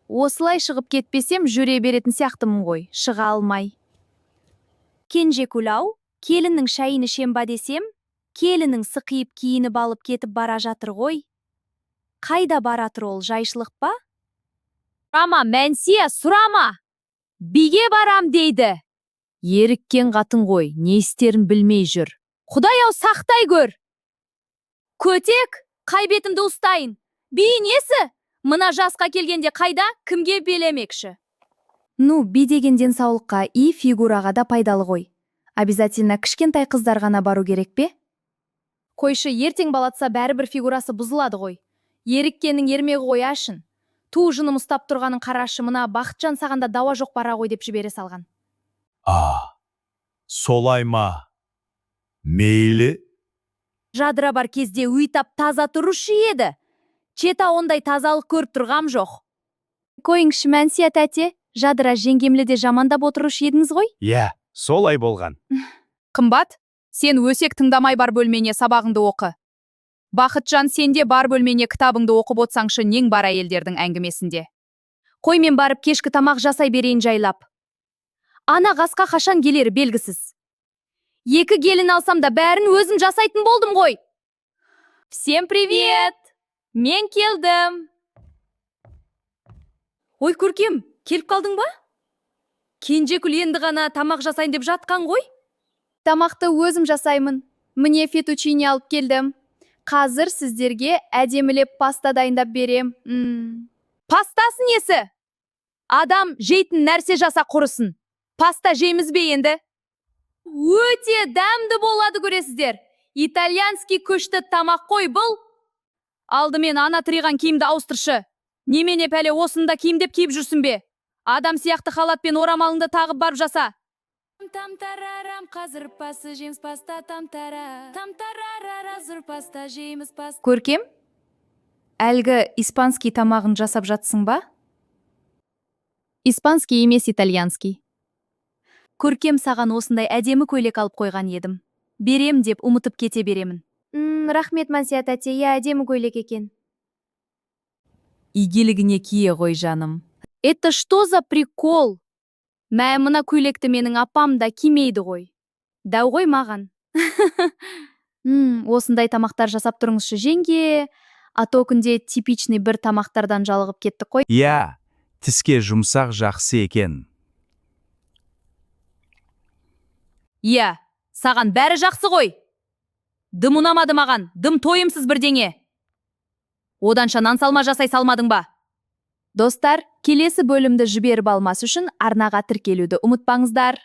Осылай шығып кетпесем, жүре беретін сияқтымын ғой, шыға алмай. Кенжекүл ау, келіннің шайын ішем ба десем, келінің сықиып киініп алып кетіп бара жатыр ғой. Қайда баратыр ол, жайшылық па? Сұрама, Мәнсия, сұрама! Биге барам дейді. Еріккен қатын ғой, не істерін білмей жүр. Құдай ау, сақтай көр. Көтек, қай бетімді ұстайын? Би несі? Мына жасқа келгенде қайда, кімге билемекші? Ну, би деген денсаулыққа и фигураға да пайдалы ғой. Обязательно кішкентай қыздар ғана бару керек пе? Қойшы, ертең балатса, бәрібір фигурасы бұзылады ғой. Еріккеннің ермегі ғой әшін. Ту, жыным ұстап тұрғанын қарашы, мына Бақытжан, саған да дауа жоқ, бара ғой деп жібере салған. А, солай ма? Мейлі. Жадыра бар кезде үй тап таза тұрушы еді. Чета ондай тазалық көріп тұрғам жоқ. Қойыңшы, Мәнсия тәте, Жадыра жеңгемлі де жамандап отырушы едіңіз ғой? Иә, солай болған. Қымбат, сен өсек тыңдамай, бар бөлмене, сабағыңды оқы. Бақытжан, сен де бар бөлмене, кітабыңды оқып отсаңшы, нең бар әйелдердің әңгімесінде? Қой, мен барып кешкі тамақ жасай берейін жайлап. Ана қасқа қашан келері белгісіз. Екі келін алсам да, бәрін өзім жасайтын болдым ғой. Всем привет! Мен келдім. Ой, Көркем, келіп қалдың ба? Кенжекүл енді ғана тамақ жасайын деп жатқан ғой. Тамақты өзім жасаймын. Міне, фетучини алып келдім. Қазір сіздерге әдемілеп паста дайындап берем. Пастасы несі? Адам жейтін нәрсе жаса құрысын. Паста жейміз бе енді? Өте дәмді болады, көресіздер. Итальянский күшті тамақ қой бұл. Алдымен ана тыриған киімді ауыстыршы. Немене, пәле, осында киім деп киіп жүрсің бе? Адам сияқты халат пен орамалыңды тағып барып жаса. Там тарарам, қазір паста жейміз, паста, там тара там тарарара, паста жейміз, паста. Көркем, әлгі испанский тамағын жасап жатсың ба? Испанский емес, итальянский. Көркем, саған осындай әдемі көйлек алып қойған едім. Берем деп ұмытып кете беремін. Рахмет, Мансия тәте, иә, әдемі көйлек екен. Игілігіне кие ғой, жаным. Это что за прикол? Мә, мына көйлекті менің апам да кимейді ғой. Дәу ғой маған. Осындай тамақтар жасап тұрыңызшы, жеңге. А то күнде типичный бір тамақтардан жалығып кеттік қой. Иә, тіске жұмсақ, жақсы екен. Иә, саған бәрі жақсы ғой. Дым ұнамады маған, дым тойымсыз бірдеңе. Оданша нан салма жасай салмадың ба? Достар, келесі бөлімді жіберіп алмас үшін арнаға тіркелуді ұмытпаңыздар.